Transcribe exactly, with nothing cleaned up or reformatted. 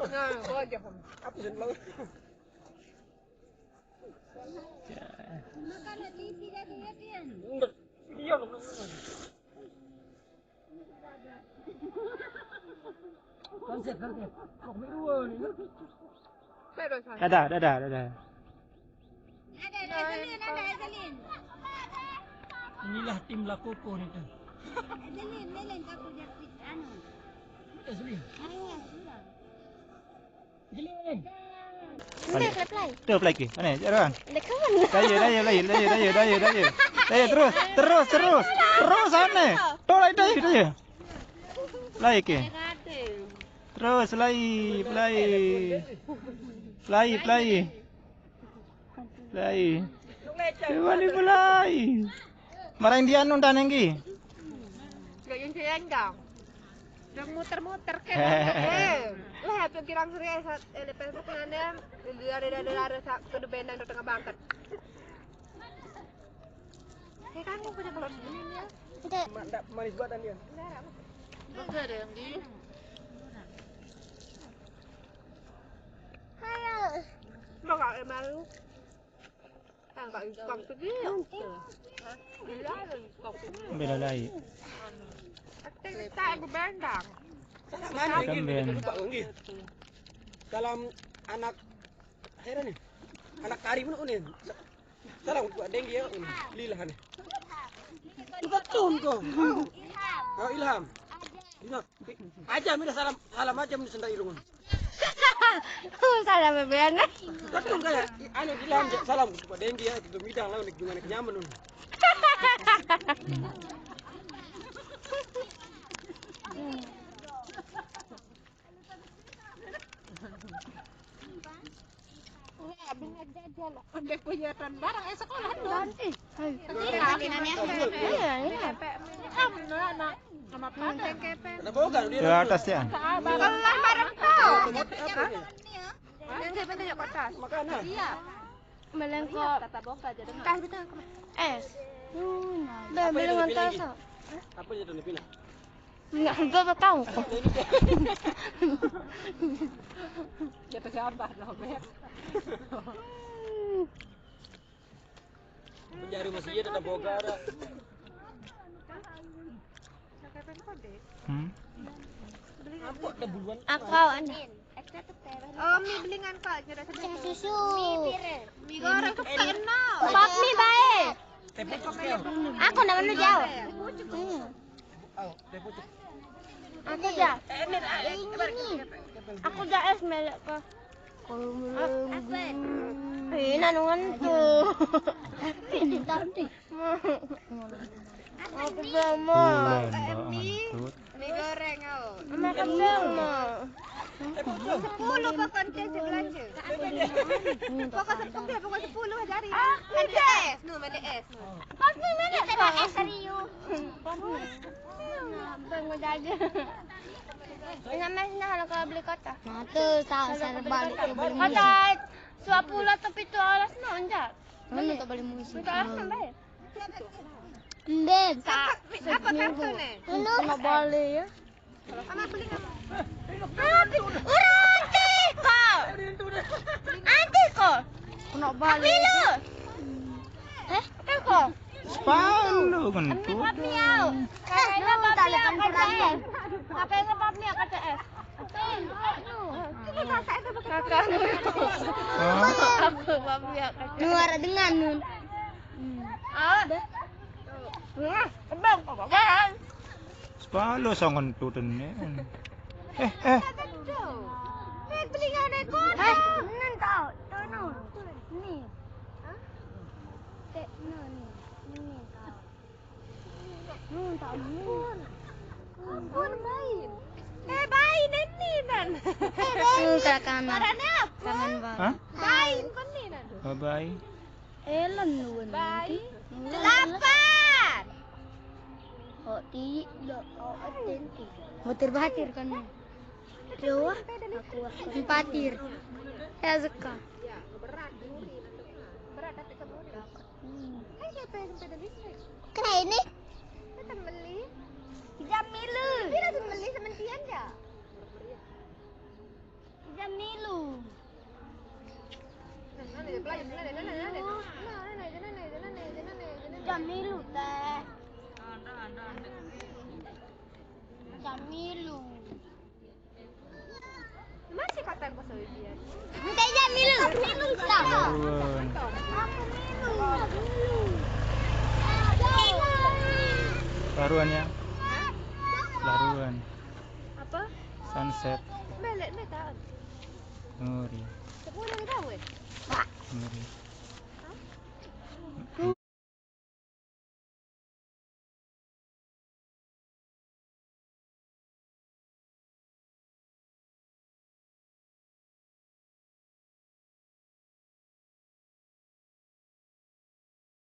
Nah, kau aja. Apa sih, Bang? Dadah, dadah, dadah. Ada, ada, Evelyn, ada, Evelyn. Inilah tim Lakoko nih tuh. Evelyn, Evelyn, aku jadi anu. Evelyn. Ayo, bilang. Evelyn. Ini play, play. Tuh play ki. Mana? Jalan. Ada kawan. Dayu, dayu, dayu, dayu, dayu, dayu, dayu. Dayu terus, terus, terus. Terus sana. Tuh lagi dayu, dayu. Play ki. Terus play, play. Play, play. Play. Coba di play. Marang dia nun taneng ki. Gak yang dia enggak. Udah muter-muter kan. Eh, lah, HP girang suri, eh, saat, eh, di Facebook nanya, dari, dari, dari, sa-, ke bendang di tengah bangket. Ya kan, aku punya keluar sendiri ya. Udah. Ma-, ndak manis buatan dia. Enggak ada yang di. Ayo. Enggak, enggak malu. Beda lagi. Mana? Kan ben. Salam anak, heran nih. Anak kari mana nih? Salam buat Dengki ya, nih. Lila nih. Bukan tuh kok. Oh, Ilham. Ilham. Aja, minta salam, salam aja, minta sendal irungan. Salam, Bebe. Betul kayak, i-, anu, bilang, "Salam buat Dengki ya, itu midang lah, gimana nyaman, nun." Iya, bener jajal. Udah punya tan barang, eh, sekolah tuh. Ganti. Iya, iya. Kamu, nah, nah, sama Pak. Ada boga dia. Di atas ya. Sekolah bareng tuh. Yang saya minta kotas. Makanan. Iya. Melengko. Tata boga aja deh. Kasih kita. Es. Hmm, nah. Apa yang lebih lagi? Apa yang lebih lagi? Enggak, enggak tahu. Jatuh gambar, Robert. Jari masih iya, tetap boga ada. Hmm? Aku ada buluan. Aku ada. Oh, mie belingan kok, sudah sudah. Susu. Mie goreng kepeno. Pop mie bae. Teh pucuk ya. Aku namanya jauh. Hmm. Aku ja. Ini. Aku ja es melek kok. Apa? Eh, nanungan tuh. Ini tadi. Aku sama. Mie goreng, au. Makan sama. Sepuluh pokoknya saya belanja. Pokoknya sepuluh, pokoknya sepuluh jari. Ada es, nu, ada es, nu. Pas nih, mana? Ada es, serius. Bang, udah aja. Ini namanya kalau beli kota. Nah, tuh, tahu saya balik ke beli. Kota dua puluh atau pitu alas, no, enggak. Mana tak beli musik? Pitu alas kan bayar. Mbak, apa kartu nih? Kena balik ya. Sama beli apa? Urut, urut, kok. Anti kok. Kena balik. Pilu. Eh, apa kok? Sepuluh kan tuh. Papi au. Kayaknya papi au, K C S. Kayaknya papi au, K C S. Kakak. Apa papi au, K C S? Luar dengan nun. Ah, deh. Nah, kebang, kebang. Sepuluh sangan tuh dene. Eh, eh. Eh, beli nggak ada kodok. Nen tau, tuh nun. Nih. Hah? Tek, nun, nih. Nih, tau. Nun, tau, nun. Ampun, bain. Eh, bain, ini, nan. Hmm, kerakan. Parane apa? Kangen banget. Hah? Bain, kan, nih, nan. Bye-bye. Elen, nun. Bain. Delapan. Kok ti, lo, oh, eten ti. Batir-batir kan. Dua, aku empatir. Ya, suka. Hmm. Kan siapa yang sepeda listrik? Kena ini. Kita beli. Jamilu. Kita beli sama Tian ya? Milu. Jamilu teh. Jamilu. Masih kata aku sama dia. Minta Jamilu. Milu tak? Laruan. Aku Milu. Laruan ya. Laruan. Apa? Sunset. Melet me taon. Ngeri. Sepuluh tahun. Ngeri.